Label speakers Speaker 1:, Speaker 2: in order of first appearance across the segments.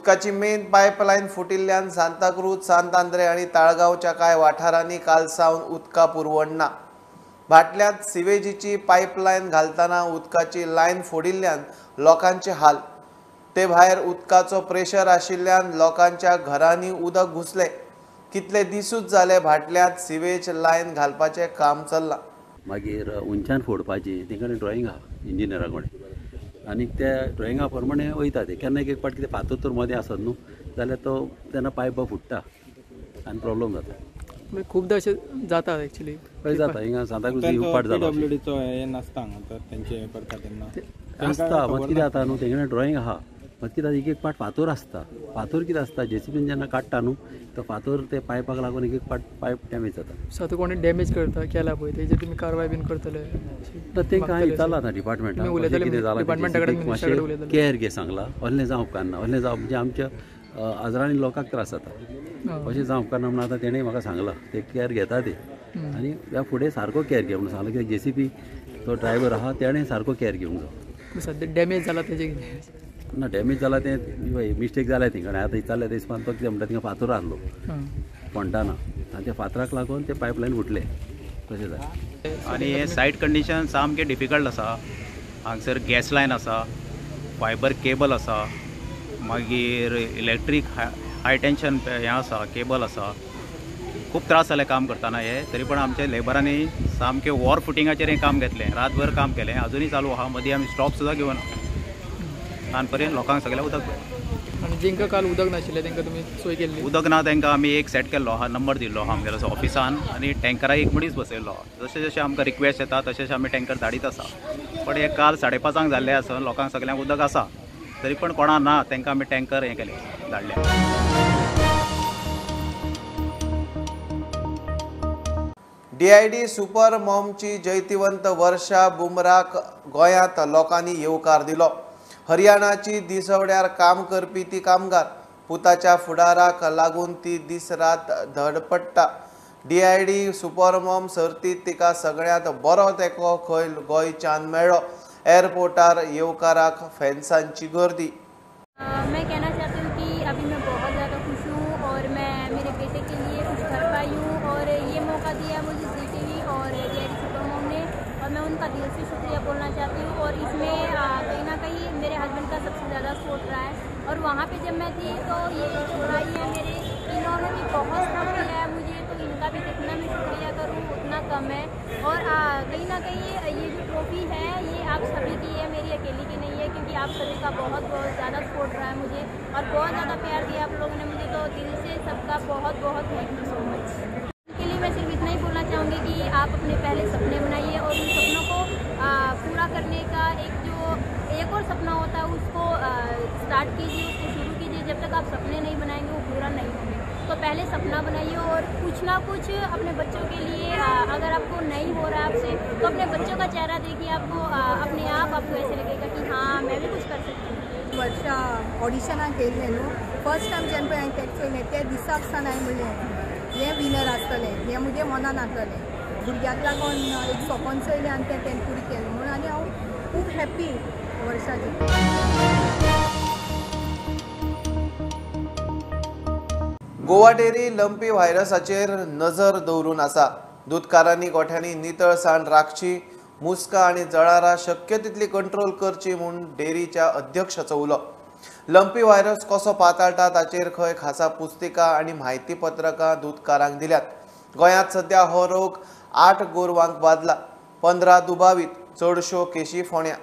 Speaker 1: उदकाची main pipeline फुटिल्ल्यान सांताक्रूज, सांत आंद्रे आनी ताळगांवच्या कांय वाठारांनी काल सावन उदका पुरवण ना. भाटल्यांत सिवेजीची पायपलायन घालतना उदकाची लायन फोडिल्ल्यान लोकांचे हाल. ते भायर उदकाचो प्रेशर आशिल्ल्यान लोकांच्या घरांनी उदक घुसले. कितले दिसूच जाले भाटल्यांत सिवेज लायन घालपाचें काम चल्लां.
Speaker 2: मागीर उंचान फोडपाची तेंकां ड्रॉइंग आहा इंजिनियरा कडेन आनी त्या ड्रॉइंगा प्रमाणे वयता ते. केन्ना एक एक फावट कितें फातर तर मदें आसत न्हू जाल्यार तो तेन्ना पायप फुट्टा आनी प्रॉब्लम जाता.
Speaker 3: खूबदां अशें जाता एक्चुअली.
Speaker 2: हय जाता. हिंगा सांताक्रूज उपाट जाला.
Speaker 4: पीडब्ल्यूडीचो हें नासता हांगा तर तेंचे हें करता तेन्ना
Speaker 2: आसता. मात कितें जाता न्हू तेंगेलें ड्रॉइंग आहा, मात कितें एक एक पाट फातर आसता. फातर कितें आसता जेसीबीन जेन्ना काडटा न्हू तो फातर ते पायपाक लागून एक एक पाट पायप डॅमेज जाता.
Speaker 3: सो आतां कोणी डॅमेज करता केला पळय तेजेर तुमी कारवाय बीन करतले?
Speaker 2: ना तेंकां विचारलां आतां डिपार्टमेंटाक कितें जालां मातशें केअर घे सांगलां. असलें जावं उपकारना. असलें जावप म्हणजे आमच्या हजारांनी लोकांक त्रास जाता. अशें जावं उपकारना म्हणून आतां तेणें म्हाका सांगलां ते केअर घेता ते आनी ह्या फुडें सारको केअर घे म्हणून सांगलां. कित्याक जेसीबी तो ड्रायव्हर आहा तेणें सारको केअर घेवंक जाय.
Speaker 3: सद्या डॅमेज जाला तेजें कितें?
Speaker 2: ना डॅमेज जाला तें मिस्टेक जाल्या थिंगा. आतां विचारलें ते हिसपान तो कितें म्हणटा थिंगा फातर आहलो फोंडटाना आनी त्या फातराक लागून ते पायपलायन फुटले तशें जालें.
Speaker 5: आनी हें सायट कंडिशन सामकें डिफिकल्ट आसा. हांगसर गॅस लायन आसा, फायबर केबल आसा, मागीर इलेक्ट्रीक हाय टेंशन हें आसा, केबल आसा. खूब त्रास जाले काम करतना हे. तरी पण आमच्या लेबरांनी सामकें वॉर फुटिंगाचेर हें काम घेतलें. रातभर काम केलें, अजुनूय चालू आहा. मदीं आमी स्टॉप सुद्दां घेवना. तान पर्यंत लोकांक सगळ्यांक उदक मेळ्ळें.
Speaker 3: आनी जेंकां काल उदक नाशिल्लें तेंकां तुमी सोय केल्ली?
Speaker 5: उदक ना तेंकां आमी एक सेट केल्लो आहा, नंबर दिल्लो आहा आमगेलो ऑफिसान आनी टँकराक एक मनीस बसयल्लो आहा. जशें जशें आमकां रिक्वेस्ट येता तशें तशें आमी टँकर धाडीत आसा. पण हे काल 5:30 जाल्लें आसा, लोकांक सगळ्यांक उदक आसा तरी पण कोणा ना तेंकां आमी टँकर हें केलें धाडलें.
Speaker 1: DID super मॉमची जैतिवंत वर्षा बुमराक गोंयांत लोकांनी येवकार दिलो. हरियाणाची दिसवड्यार काम करपी ती कामगार. पुताच्या फुडाराक लागून ती दीस रात धडपडटा. DID super mom सर्तींत तिका सगळ्यांत बरो तेंको खंय गोंयच्यान मेळ्ळो. एअरपोर्टार येवकाराक फॅन्सांची गर्दी.
Speaker 6: मैं कहना चाहती हूँ कि अभी मैं बहुत ज़्यादा खुश हूँ और मैं मेरे बेटे के लिए कुछ कर पाई हूँ और ये मौका दिया मुझे जी TV Aur DID super mom ने और मैं उनका दिल से शुक्रिया बोलना चाहती हूँ। और इसमें कहीं ना कहीं मेरे हस्बैंड का सबसे ज़्यादा सपोर्ट रहा है। और वहाँ पे जब मैं थी तो ये जो भाई है मेरे, इन्होंने भी बहुत सपोर्ट किया है मुझे, तो इनका भी जितना मैं शुक्रिया करूँ उतना कम है। और कहीं ना कहीं ये जो ट्रॉफी है ये आप सभी की है, मेरी अकेली की नहीं है, क्योंकि आप सभी का बहुत बहुत ज़्यादा सपोर्ट रहा है मुझे और बहुत ज़्यादा प्यार दिया आप लोगों ने मुझे, तो दिल से सबका बहुत बहुत thank you so much. K लिए मैं सिर्फ इतना ही बोलना चाहूँगी कि आप अपने पहले सपने बनाइए और उन सपनों को पूरा करने का एक जो एक और सपना होता है उसको स्टार्ट कीजिए, उसको शुरू कीजिए। जब तक आप सपने नहीं बनाएंगे वो पूरा नहीं होंगे। तो पहले सपना बनाइए और कुछ ना कुछ अपने बच्चों के लिए, अगर आपको नहीं हो रहा आपसे तो अपने बच्चों का चेहरा देखिए, आपको अपने आप आपको ऐसे लगेगा कि हाँ मैं भी कुछ कर सकती हूँ।
Speaker 7: वर्षा ऑडिशनाक येयल्लें न्हू फर्स्ट टायम जेन्ना पळय हांवें तेका चोयलें त्या दिसाक सावन हांवें म्हणलें हें विनर आसतलें, हें म्हजें मनान आसलें. भुरग्याक लागून एक सपन चोयलें आनी तें तेणें पुरें केलें म्हणून आनी हांव खूब हॅप्पी वर्षाचेर.
Speaker 1: गोवा डेअरी लंपी व्हायरसाचेर नजर दवरून आसा. दुदकारांनी गोठ्यांनी नितळसाण राखची, मुस्का आनी जळारां शक्य तितली कंट्रोल करची म्हूण डेअरीच्या अध्यक्षाचो उलो. लंपी व्हायरस कसो पाताळटा ताचेर खंय खासा पुस्तिका आनी म्हायती पत्रकां दुदकारांक दिल्यात. गोंयांत सद्या हो रोग 8 गोरवांक बादला, 15 दुबावीत, चडश्यो केशी फोंड्या.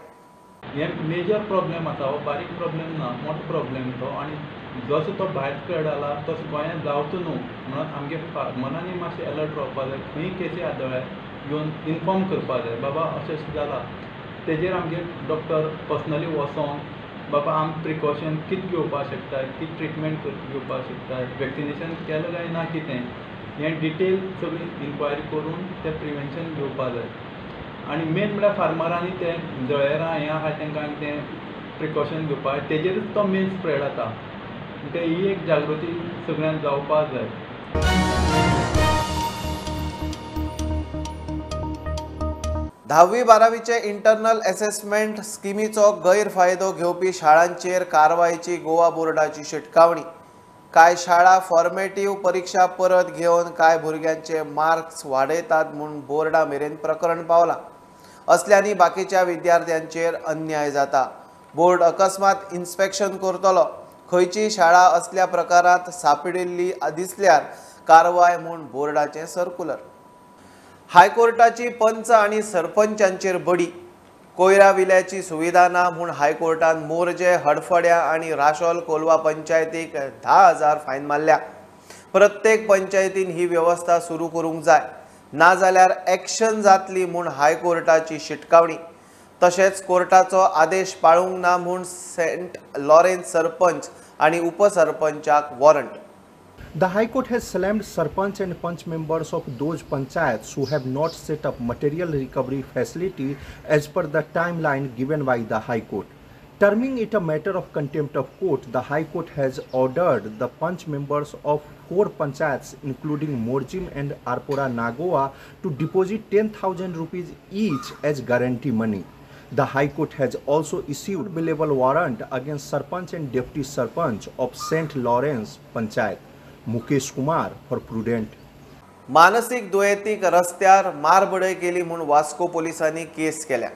Speaker 4: हे मेजर प्रॉब्लेम आसा, हो बारीक प्रॉब्लेम ना, मोठो प्रॉब्लेम तो. आनी जसो तो भायर स्प्रेड जाला तसो गोंयांत जावचो न्हू म्हणून आमगे मनांनी मातशें अलर्ट रावपा जाय. खंय केसी आदळ्ळ्या येवन इनफॉर्म करपा जाय, बाबा अशें अशें जालां. तेजेर आमगे डॉक्टर पर्सनली वचोन बाबा आम प्रिकॉशन कितें घेवपाक शकता, कितें ट्रिटमेंट घेवपाक शकता, वॅक्सिनेशन केलें काय ना कितें, हें डिटेल सगळी इन्क्वायरी करून तें प्रिवेंशन घेवपा जाय. आनी मेन म्हळ्यार फार्मरांनी ते जळेरां हें आहा तांकां तें प्रिकॉशन घेवपाक, तेजेरूच तो मेन स्प्रेड जाता. ते ही एक जागृती सगळ्यांक जावपाक जाय.
Speaker 1: धावी बारावीचे इंटरनल एसेसमेंट स्किमीचो गैरफायदो घेवपी शाळांचेर कारवायची गोवा बोर्डाची शिटकावणी. कांय शाळा फॉर्मेटीव परीक्षा परत घेवन कांय भुरग्यांचे मार्क्स वाडयतात म्हूण बोर्डा मेरेन प्रकरण पावलां. असल्यांनी बाकीच्या विद्यार्थ्यांचेर अन्याय जाता. बोर्ड अकस्मात इन्स्पेक्शन करतलो. खंयची शाळा असल्या प्रकारांत सापडिल्ली दिसल्यार कारवाय म्हूण बोर्डाचें सर्कुलर. हायकोर्टाची पंच आनी सरपंचांचेर बडी. कोयरा विल्याची सुविधा ना म्हूण हायकोर्टान मोरजे, हडफड्या आनी राशोल कोलवा पंचायतीक 10,000 फायन मारल्या. प्रत्येक पंचायतीन ही व्यवस्था सुरू करूंक जाय, नाजाल्यार एक्शन जातली म्हूण हायकोर्टाची शिटकावणी. तशेंच कोर्टाचो आदेश पाळूंक ना म्हूण सेंट लॉरेन्स सरपंच आनी उपसरपंचाक warrant.
Speaker 8: The High Court has slammed Sarpanch and Panch members of those panchayats who have not set up material recovery facility as per the timeline given by the High Court. Terming it a matter of contempt of court, the High Court has ordered the Panch members of 4 panchayats including Morjim and Arpora Nagoa to deposit 10,000 rupees each as guarantee money. The High Court has also issued bailable warrant against Sarpanch and Deputy Sarpanch of St. Lawrence Panchayat, Mukesh Kumar, for prudent.
Speaker 1: मानसीक दुयेंतीक रस्त्यार मारबडय केली म्हूण वास्को पोलिसांनी केस केल्या.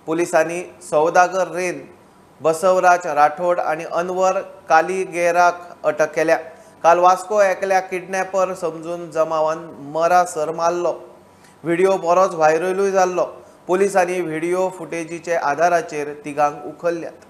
Speaker 1: पोलिसांनी सौदागर rain, Basavaraj Rathod आनी अनवर कालिगेराक अटक केल्या. काल वास्को एकल्या किडनॅपर समजून जमावान मरासर मारलो. व्हिडिओ बरोच व्हायरलूय जाल्लो. पोलिसांनी व्हिडिओ फुटेजीचे आधाराचेर तिगांक उखल्ल्यात.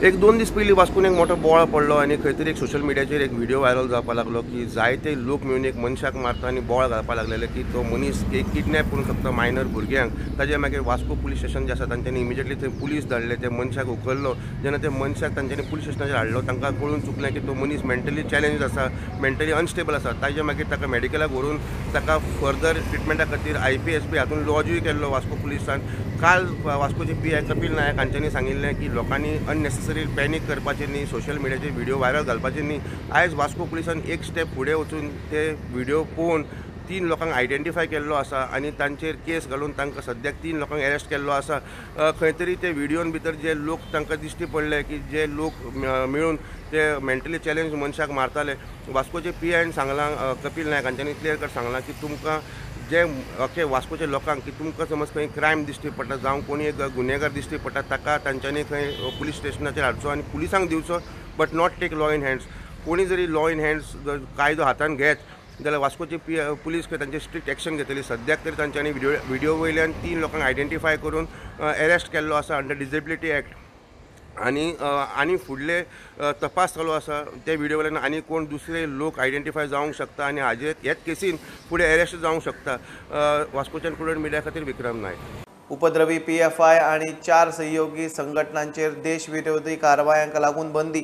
Speaker 9: एक दोन दीस पयलीं वास्कोन एक मोठो बोवाळ पडलो आनी खंय तरी एक सोशल मिडियाचेर एक व्हिडिओ व्हायरल जावपाक लागलो की जायते लोक मेळून एक मनशाक मारता आनी बोवाळ घालपाक लागलेले की तो मनीस एक किडनॅप करूंक शकता मायनर भुरग्यांक. ताजे मागीर वास्को पुलीस स्टेशन जें आसा तांच्यांनी इमिजिएटली थंय पुलीस धाडले, त्या मनशाक उखल्लो. जेन्ना त्या मनशाक तांच्यांनी पुलीस स्टेशनाचेर हाडलो तांकां कळून चुकलें की तो मनीस मेंटली चॅलेंज आसा, मेंटली अनस्टेबल आसा. ताजे मागीर ताका मेडिकलाक व्हरून ताका फर्दर ट्रिटमेंटा खातीर IPSB हातून लॉजूय केल्लो वास्को पुलिसान. काल वास्कोचे PI Kapil Naik हांच्यांनी सांगिल्लें की लोकांनी अननेसेसरी पॅनीक करपाचें न्ही, सोशल मिडियाचेर व्हिडिओ व्हायरल घालपाचें न्ही. आयज वास्को पुलिसान एक स्टेप फुडें वचून ते व्हिडिओ पळोवन 3 लोकांक आयडेंटिफाय केल्लो आसा आनी तांचेर केस घालून तांकां सद्याक 3 लोकांक अरेस्ट केल्लो आसा. खंय तरी ते व्हिडियोन भितर जे लोक तांकां दिश्टी पडले की जे लोक मेळून ते मेंटली चॅलेंज मनशाक मारताले, वास्कोचे PIन सांगलां, कपिल नायक हांच्यांनी क्लियर कट सांगलां की तुमकां जे अख्खे वास्कोच्या लोकांक की तुमकां समज खंय क्रायम दिश्टी पडटा जावं कोणी एक गुन्हेगार दिश्टी पडटा ताका तांच्यांनी खंय पुलीस स्टेशनाचेर हाडचो आनी पुलिसांक दिवचो, but not take law in hands. कोणी जरी लॉ इन हँड्स जर कायदो हातान घेत जाल्यार वास्कोची पुलीस खंय तांचेर स्ट्रिक्ट एक्शन घेतली. सद्याक तरी तांच्यांनी व्हिडिओ वयल्यान 3 लोकांक आयडेंटिफाय करून अरेस्ट केल्लो आसा अंडर डिसेबिलिटी एक्ट आनी आनी फुडले तपास चालू आसा. त्या व्हिडिओ वयल्यान आनी कोण दुसरे लोक आयडेंटिफाय जावंक शकता आनी हाजेर ह्याच केसीन फुडें अरेस्ट जावंक शकता. वास्कोच्यान प्रुडंट मिडिया खातीर विक्रम नायक.
Speaker 1: उपद्रवी PFI आनी 4 सहयोगी संघटनांचेर देशविरोधी कारवायांक लागून बंदी.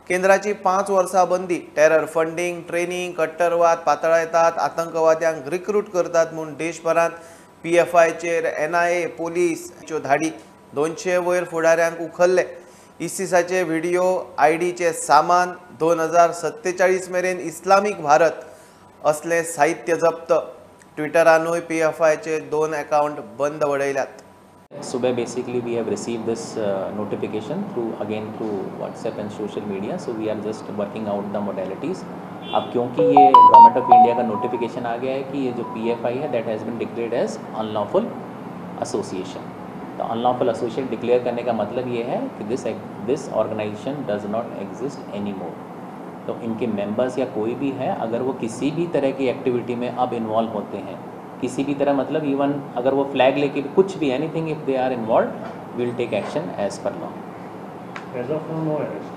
Speaker 1: केंद्राची 5 वर्सां बंदी. टेरर फंडींग, ट्रेनिंग, कट्टरवाद पातळायतात, आतंकवाद्यांक रिक्रूट करतात म्हूण देशभरांत PFIचेर NIA पोलीसच्यो धाडी. 200 वयर फुडाऱ्यांक उखल्ले. इसिसाचे व्हिडिओ, IDचे सामान, 2047 मेरेन इस्लामीक भारत असलें साहित्य जप्त. ट्विटरानूय PFIचे 2 अकाउंट बंद वडयल्यात.
Speaker 10: सुबह basically we have received this notification through WhatsApp and social media, so we are just working out the modalities. अब क्योंकि ये गवर्नमेंट ऑफ इंडिया का नोटिफिकेशन आ गया है कि ये जो PFI है that has been declared as unlawful association. तो अनलॉफुल एसोसिएशन डिक्लेयर करने का मतलब ये है कि this organisation does not exist any more. तो इनके मेंबर्स या कोई भी है अगर वो किसी भी तरह की एक्टिविटी में अब इन्वॉल्व होते हैं, किसी भी तरह मतलब इवन अगर वो फ्लैग लेके भी कुछ भी anything if they are involve, will take action as per law.
Speaker 11: As of now no arrest.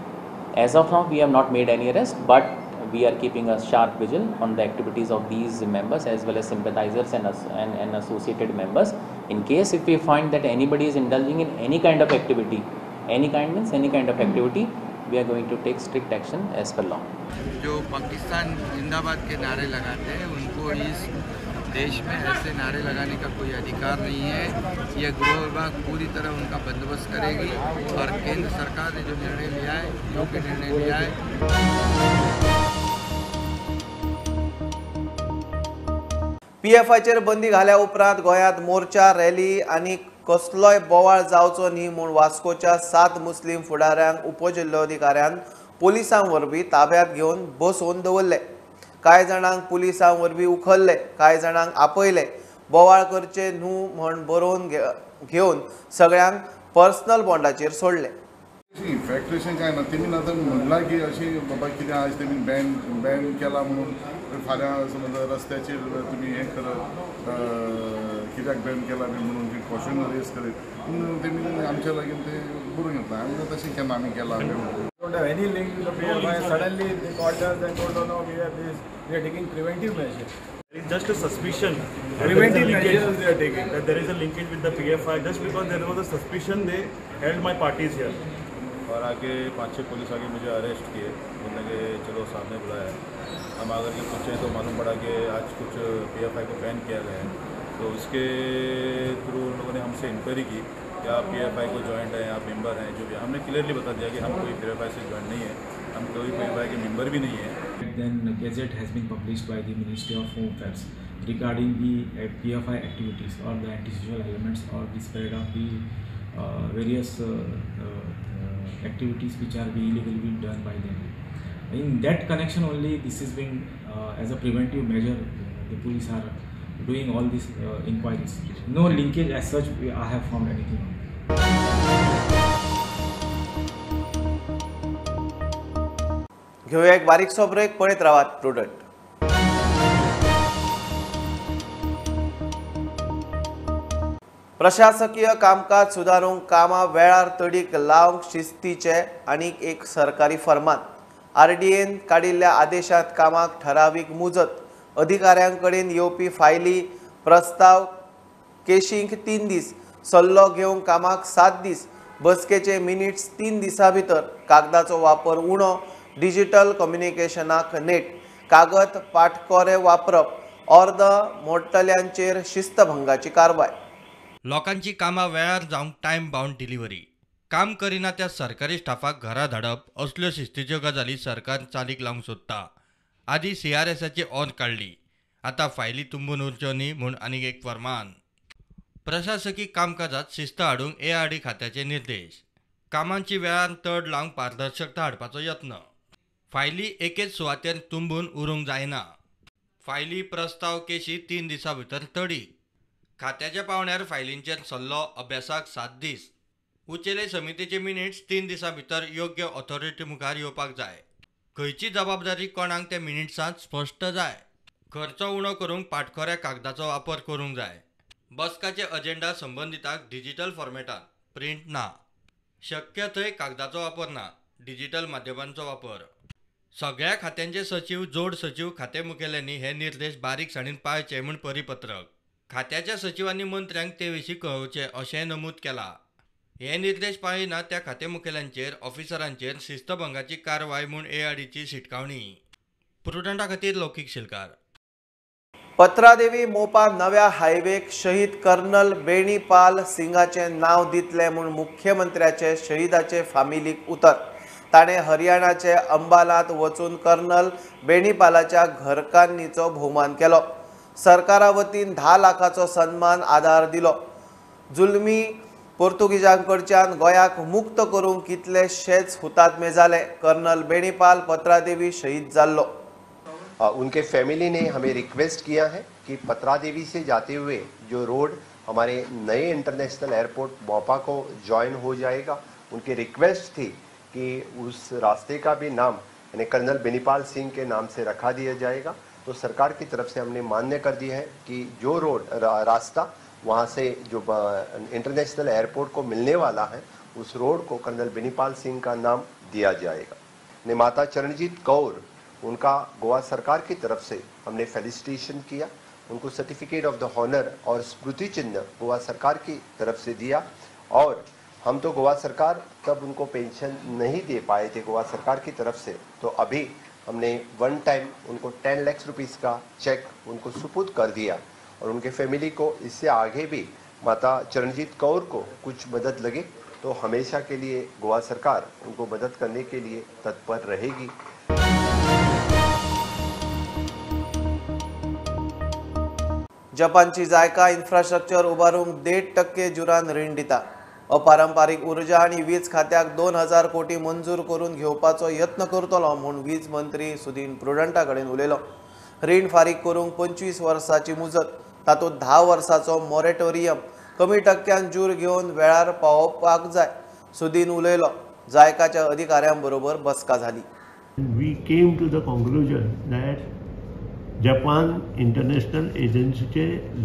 Speaker 10: As of now we have not made any arrest, but we are keeping a sharp vigil on the activities of these members as well as sympathizers and associated members. In case if we find that anybody is indulging in any kind of activity, any kind means any kind of activity, we are going to take strict action as per law.
Speaker 12: जो पाकिस्तान जिंदाबाद K नारे लगाते हैं उनको इस देश में ऐसे नारे लगाने का कोई अधिकार नहीं है। यह गृह विभाग पूरी तरह उनका बंदोबस्त करेगी और केंद्र सरकार ने जो निर्णय लिया है, योग्य निर्णय लिया है।
Speaker 1: पीएफआयचेर बंदी घाल्या उपरांत गोंयांत मोर्चा, रॅली आनी कसलोय बोवाळ जावचो न्ही म्हूण वास्कोच्या 7 मुस्लीम फुडाऱ्यांक उपजिल्लोधिकाऱ्यान पुलिसां वरवीं ताब्यांत घेवन बसोवन दवरले. कांय जाणांक पुलिसां वरवीं उखल्ले, कांय जाणांक आपयले. बोवाळ करचे न्हू म्हण बरोवन घेवन सगळ्यांक पर्सनल बॉन्डाचेर सोडले.
Speaker 13: इन्फॅक्ट्रेशन काय ना, तेमी आतां म्हणलां की अशी बाबा कितें आज तेमी बॅन केला म्हणून फाल्यां समज रस्त्याचेर तुमी हें करत, कित्याक बॅन केला बी म्हणून क्वेश्चन रेज करीत पूण तेमी आमच्या लागीं ते बरोवन घेतला. आमी तशें केन्ना आमी केलां.
Speaker 14: Don't have any link with the PFI. Suddenly they called us and told, no, we have this, we are taking preventive measures.
Speaker 11: It's just a suspicion.
Speaker 14: Preventive measures they are taking.
Speaker 11: That there is a linkage with the PFI. Just because there was a suspicion, they held my parties here.
Speaker 15: और आके 5-6 police आके मुझे arrest किए. बोलने K चलो सामने बुलाया. हम आकर K पूछे तो मालूम पड़ा कि आज कुछ PFI को बैन किया गया है. तो उसके थ्रू उन लोगों ने हमसे इंक्वायरी की कि आप PFI को ज्वाइंट हैं, आप मेंबर हैं, जो भी. हमने क्लियरली बता दिया कि हम कोई PFI से ज्वाइन नहीं है, हम कोई PFI के मेंबर भी नहीं है.
Speaker 16: Then gazette has been published by the Ministry of Home Affairs regarding the PFI activities or the antisocial elements or the spread of the various activities which are illegally being done by them. In that connection only, this has been as a preventive measure, the police are doing all these inquiries. No linkage as such I have found anything on.
Speaker 1: घेऊया एक बारीकसो break. पळयत रावात prudent. प्रशासकीय कामकाज सुदारूंक कामां वेळार तडीक लावंक शिस्तीचे आनीक एक सरकारी फर्मान. आरडीएन काडिल्ल्या आदेशांत कामाक ठरावीक मुजत, अधिकाऱ्यां कडेन येवपी फायली, प्रस्ताव, केशींक 3 दीस, सल्लो घेवंक कामाक 7 दीस, बसकेचे मिनिट्स 3 दिसां भितर, कागदाचो वापर उणो, डिजिटल कम्युनिकेशनाक नेट, कागद पाटकोरे वापरप, अर्द मोडटल्यांचेर शिस्तभंगाची कारवाय.
Speaker 17: लोकांची कामां वेळार जावंक टायम बावंड डिलिव्हरी, काम करिना त्या सरकारी स्टाफाक घरा धाडप असल्यो शिस्तीच्यो गजाली सरकार चालीक लावंक सोदता. आदी सीआरएसाची ऑन काडली, आतां फायली तुंबून उरच्यो न्ही म्हूण आनीक एक फरमान. प्रशासकी कामकाजांत शिस्त हाडूंक एआरडी खात्याचे निर्देश. कामांची वेळार तड लावंक पारदर्शकता हाडपाचो यत्न. फायली एकेच सुवातेर तुंबून उरूंक जायना. फायली, प्रस्ताव, केशी 3 दिसां भितर तडीक. खात्याच्या पावंड्यार फायलींचेर सल्लो अभ्यासाक 7 दीस. उचेले समितीचे मिनिट्स 3 दिसां भितर योग्य ऑथॉरिटी मुखार येवपाक जाय. खंयची जबाबदारी कोणाक ते मिनिट्सांत स्पश्ट जाय. खर्च उणो करूंक पाटखोऱ्या कागदाचो वापर करूंक जाय. बसकाचे अजेंडा संबंदितांक डिजिटल फॉर्मेटांत, प्रिंट ना. शक्य थंय कागदाचो वापर ना, डिजिटल माध्यमांचो वापर. सगळ्या खात्यांचे सचीव, जोड सचीव, खाते मुखेल्यांनी हे निर्देश बारीकसाणीन पाळचे म्हूण परिपत्रक. खात्याच्या सचिवांनी मंत्र्यांक ते विशीं कळोवचें अशेंय नमूद केलां. हे निर्देश पाळिना त्या खाते मुखेल्यांचेर, ऑफिसरांचेर शिस्तभंगाची कारवाय म्हूण एआरडीची शिटकावणी. प्रुडंटा खातीर लौकीक शिलकार.
Speaker 1: पत्रादेवी मोपा नव्या हायवेक शहीद कर्नल बेणीपाल सिंगाचें नांव दितले म्हूण मुख्यमंत्र्याचे शहीदाचे फामिलीक उतर. ताणें हरियाणाचे अंबालांत वचून कर्नल बेणीपालाच्या घरकान्नीचो भोवमान केलो. सरकारा वतीन 10 लाखाचो सन्मान आधार दिलो. जुलमी पोर्तुगीजांकडच्यान गोंयाक मुक्त करूंक कितलेशेच हुतात्मे जाले. कर्नल बेणीपाल पत्रादेवी शहीद जाल्लो.
Speaker 18: उनके फैमिली ने हमें रिक्वेस्ट किया है कि पत्रादेवी से जाते हुए जो रोड हमारे नए इंटरनेशनल एयरपोर्ट मोपा को ज्वाइन हो जाएगा, उनकी रिक्वेस्ट थी कि उस रास्ते का भी नाम यानी कर्नल बेनीपाल सिंह के नाम से रखा दिया जाएगा। तो सरकार की तरफ से हमने मान्य कर दिया है कि जो रोड रास्ता वहाँ से जो इंटरनेशनल एयरपोर्ट को मिलने वाला है उस रोड को कर्नल बेनीपाल सिंह का नाम दिया जाएगा। ने माता चरणजीत कौर, उनका गोवा सरकार की तरफ से हमने फेलिसिटेशन किया, उनको सर्टिफिकेट ऑफ the honour और स्मृति चिन्ह गोवा सरकार की तरफ से दिया। और हम तो गोवा सरकार तब उनको पेंशन नहीं दे पाए थे गोवा सरकार की तरफ से, तो अभी हमने वन टाइम उनको 10 लाख रुपीस का चेक उनको सुपुर्द कर दिया। और उनके फैमिली को इससे आगे भी माता चरणजीत कौर को कुछ मदद लगे तो हमेशा के लिए गोवा सरकार उनको मदद करने के लिए तत्पर रहेगी।
Speaker 1: जपानची जायका इन्फ्रास्ट्रक्चर उबारूंक 1.5% जुरान रीण दिता. अपारंपारीक उर्जा आनी वीज खात्याक 2000 कोटी मंजूर करून घेवपाचो यत्न करतलो म्हूण वीज मंत्री सुदीन प्रुडंटा कडेन उलयलो. रीण फारीक करूंक 25 वर्सांची मुजत, तातूंत 10 वर्सांचो मॉरेटोरियम, कमी टक्क्यान जूर घेवन वेळार पावोवपाक जाय. सुदीन उलयलो. जायकाच्या अधिकाऱ्यां बरोबर बसका जाली.
Speaker 19: We came to the conclusion that Japan international एजन्सीचे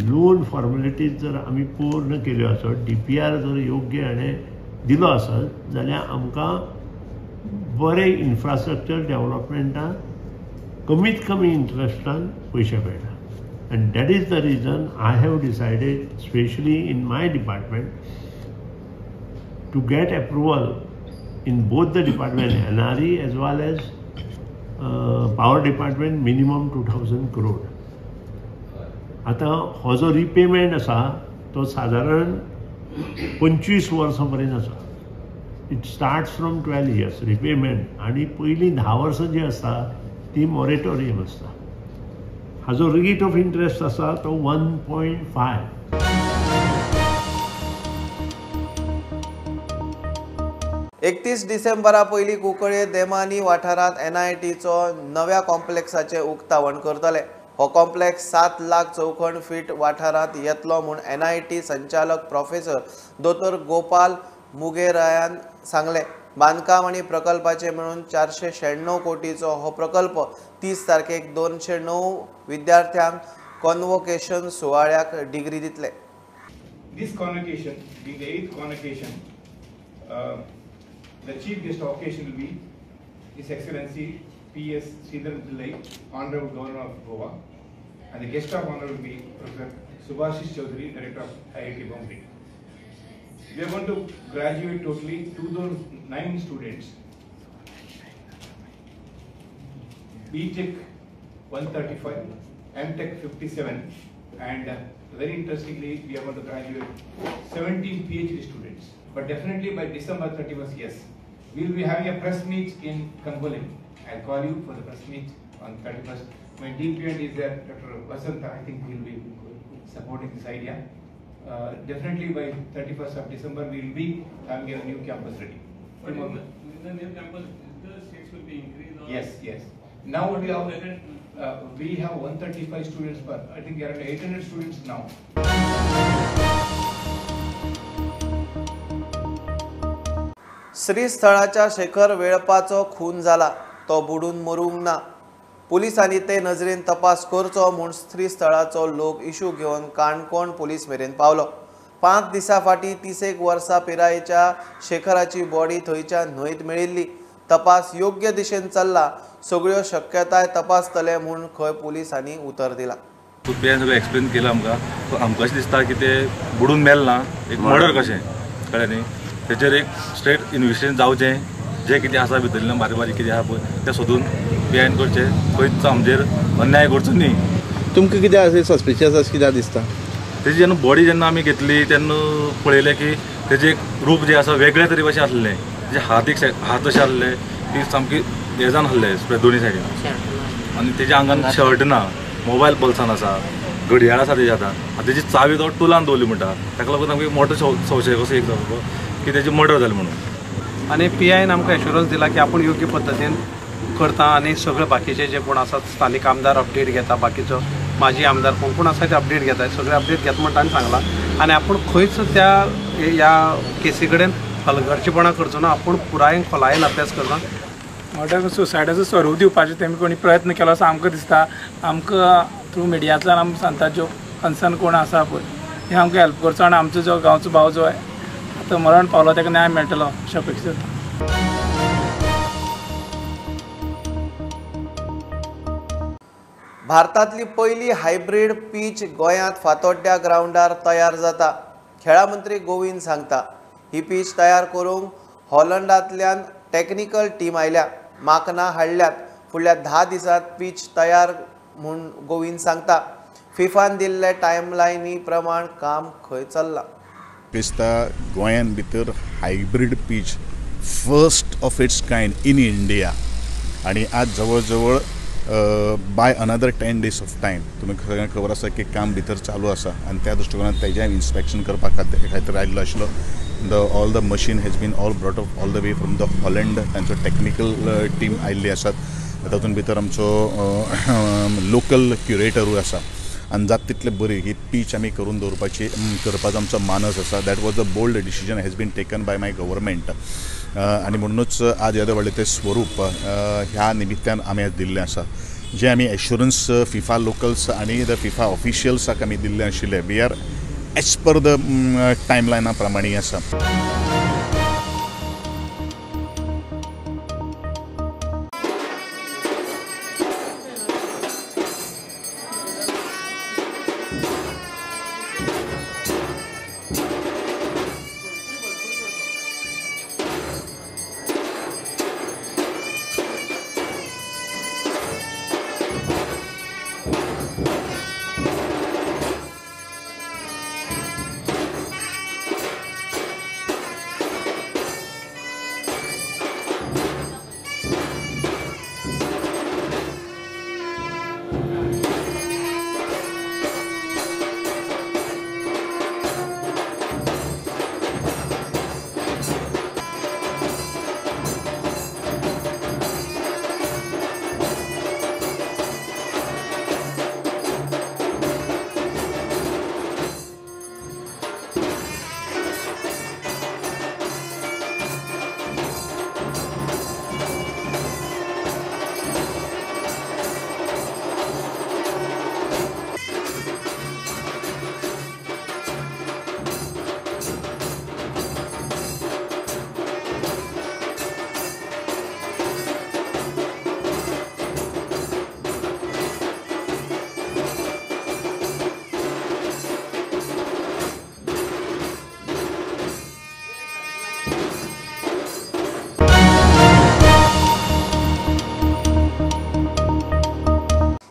Speaker 19: loan formalities जर आमी पूर्ण केल्यो आसत, DPR जर योग्य हाणें दिलो आसत जाल्यार आमकां बरें इन्फ्रास्ट्रक्चर डेव्हलपमेंटान कमीत कमी इंट्रस्टान पयशे मेळटा. And that is the reason I have decided, specially in my department, to get approval in both the department, NRE as well as power department, minimum 2000 crore. आता हो जो रिपेमेंट आसा तो सादारण 25 वर्सां पर्यंत आसा. It starts from 12 years repayment आनी पयलीं 10 वर्सां जी आसता ती मॉरेटोरियम आसता. हाजो रेट ऑफ इंट्रस्ट आसा तो 1.5.
Speaker 1: 31 डिसेंबरा पयलीं कुंकळे देमानी वाठारांत NITचो नव्या कॉम्प्लेक्साचें उक्तावण करतले. हो कॉम्प्लेक्स 7 लाख चौखण फीट वाठारांत येतलो म्हूण NIT संचालक प्रोफेसर दोतोर गोपाल मुगेरायान सांगलें. बांदकाम आनी प्रकल्पाचे मेळून 496 कोटीचो हो प्रकल्प 30 तारखेक 209 विद्यार्थ्यांक कॉन्वोकेशन सुवाळ्याक डिग्री दितले.
Speaker 20: This convocation being the 8th convocation, the chief guest of occasion will be His Excellency P.S. Sridharan Pillai, Honorable Governor of Goa, and the guest of honor will be Professor Subhashish Chaudhary, Director of IIT Bombay. We are going to graduate totally 209 students, B.Tech 135, M.Tech 57, and very interestingly, we are going to graduate 17 PhD students. But definitely by December 31st, yes, we will be having a press meet in Cangolim. I'll call you for the press meet on 31st. My DPN is there, Dr. Vasanta, I think he will be supporting this idea. Definitely by 31st of December, we will be having a new campus ready.
Speaker 11: But in the new campus, the seats will be increased? Or
Speaker 20: yes, yes. Now we have 135 students per, I think around 800 students now.
Speaker 1: श्रीस्थळाच्या Shekhar वेळपाचो खून जाला, तो बुडून मरूंक ना. पुलिसांनी ते नजरेन तपास करचो म्हूण श्रीस्थळाचो लोक इशू घेवन काणकोण पुलीस मेरेन पावलो. 5 दिसां फाटीं 31 वर्सां पिरायेच्या शेखराची बॉडी थंयच्या न्हंयत मेळिल्ली. तपास योग्य दिशेन चल्ला, सगळ्यो शक्यताय तपासतले म्हूण खंय पुलिसांनी उतर दिला.
Speaker 11: तुवें सगळें एक्सप्लेन केलां आमकां, सो आमकां अशें दिसता की ते बुडून मेल ना, एक मर्डर कशें कळ्ळें न्ही. तेचेर एक स्ट्रेट इन्वेस्टिगेशन जावचें, जें कितें आसा भितरल्यान बारीक बारीक कितें आसा पळय तें सोदून पीआयन करचें, खंयच आमचेर अन्याय करचो न्ही.
Speaker 21: तुमकां कितें आसा सस्पिशियस अशें कित्याक दिसता?
Speaker 11: तेजी जेन्ना बॉडी जेन्ना आमी घेतली तेन्ना पळयलें की तेजें एक रूप जें आसा वेगळे तरे कशें आसलें, तेजे हात एक हात अशें आसले की सामकी हें जावन आसले दोनी सायडीन, आनी तेज्या आंगान शर्ट ना, मोबायल बोल्सान आसा, घडयाळ आसा तेज्या हातान, आनी तेजी चावी तो टुलान दवरली म्हणटा. ताका लागून आमकां मोठो संशय कसो एक जावपा की तेजी मर्डर जाली म्हणून.
Speaker 22: आनी PIन आमकां एश्योरन्स दिला की आपूण योग्य पद्दतीन करता आनी सगळे बाकीचे जे कोण आसात स्थानीक आमदार अपडेट घेता, बाकीचो माजी आमदार कोण कोण आसा ते अपडेट घेता, सगळे अपडेट घेता म्हण ताणें सांगलां. आनी आपूण खंयच त्या ह्या केसी कडेन हलगर्जीपणां करचो ना, आपूण पुरायेन खोलायेन अभ्यास करता.
Speaker 23: मर्डर सुसायडाचो स्वरूप दिवपाचो तेमी कोणी प्रयत्न केलो असो आमकां दिसता. आमकां थ्रू मिडियांतल्यान आमी सांगता ज्यो कन्सर्न कोण आसा पळय हे आमकां हेल्प करचो आनी आमचो जो गांवचो भाव जो आतां मरण पावलो ताका न्याय मेळटलो अशें अपेक्षा जाता.
Speaker 1: भारतांतली पयली हायब्रीड पीच गोंयांत फातोड्ड्या ग्रावंडार तयार जाता. खेळा मंत्री गोविंद सांगता, ही पीच तयार करूंक हॉलंडांतल्यान टॅक्निकल टीम आयल्या, माकनां हाडल्यात. फुडल्या 10 दिसांत पीच तयार म्हूण गोविंद सांगता. फिफान दिल्ले टायमलायनी प्रमाण काम खंय चल्लां.
Speaker 24: दिसता गोंयान भितर hybrid pitch first of its kind in India, आनी आज जवळ जवळ by another 10 days of time. तुमी सगळ्यांक खबर आसा की काम भितर चालू आसा आनी त्या दृश्टिकोनान तेजें इन्स्पेक्शन करपा खातीर आयिल्लो आशिल्लो. The all the machine has been all brought up all the way from the Holland. तांचो टॅक्निकल टीम आयिल्ली आसात, तातूंत भितर आमचो लोकल क्युरेटरूय आसा आनी जाता तितले बरी ही पीच आमी करून दवरपाची करपाचो आमचो मानस आसा. That was a bold decision has been taken by my government आनी म्हणूनच आज येदें व्हडलें तें स्वरूप ह्या निमित्तान आमी आज दिल्लें आसा. जें आमी एश्युरन्स फिफा लोकल्स आनी the FIFA ऑफिशियल्साक आमी दिल्लें आशिल्लें, we are as per the टायमलायना प्रमाणे आसा.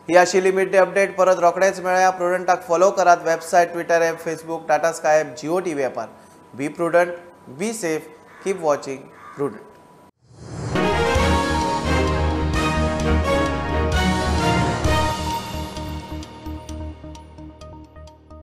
Speaker 1: ही आशिल्ली मिड डे अपडेट. परत रोखडेच मेळया. प्रुडंटाक फॉलो करात website, Twitter app, Facebook, Tata Sky app, Jio TV ॲपार. Be prudent, be safe, keep watching Prudent.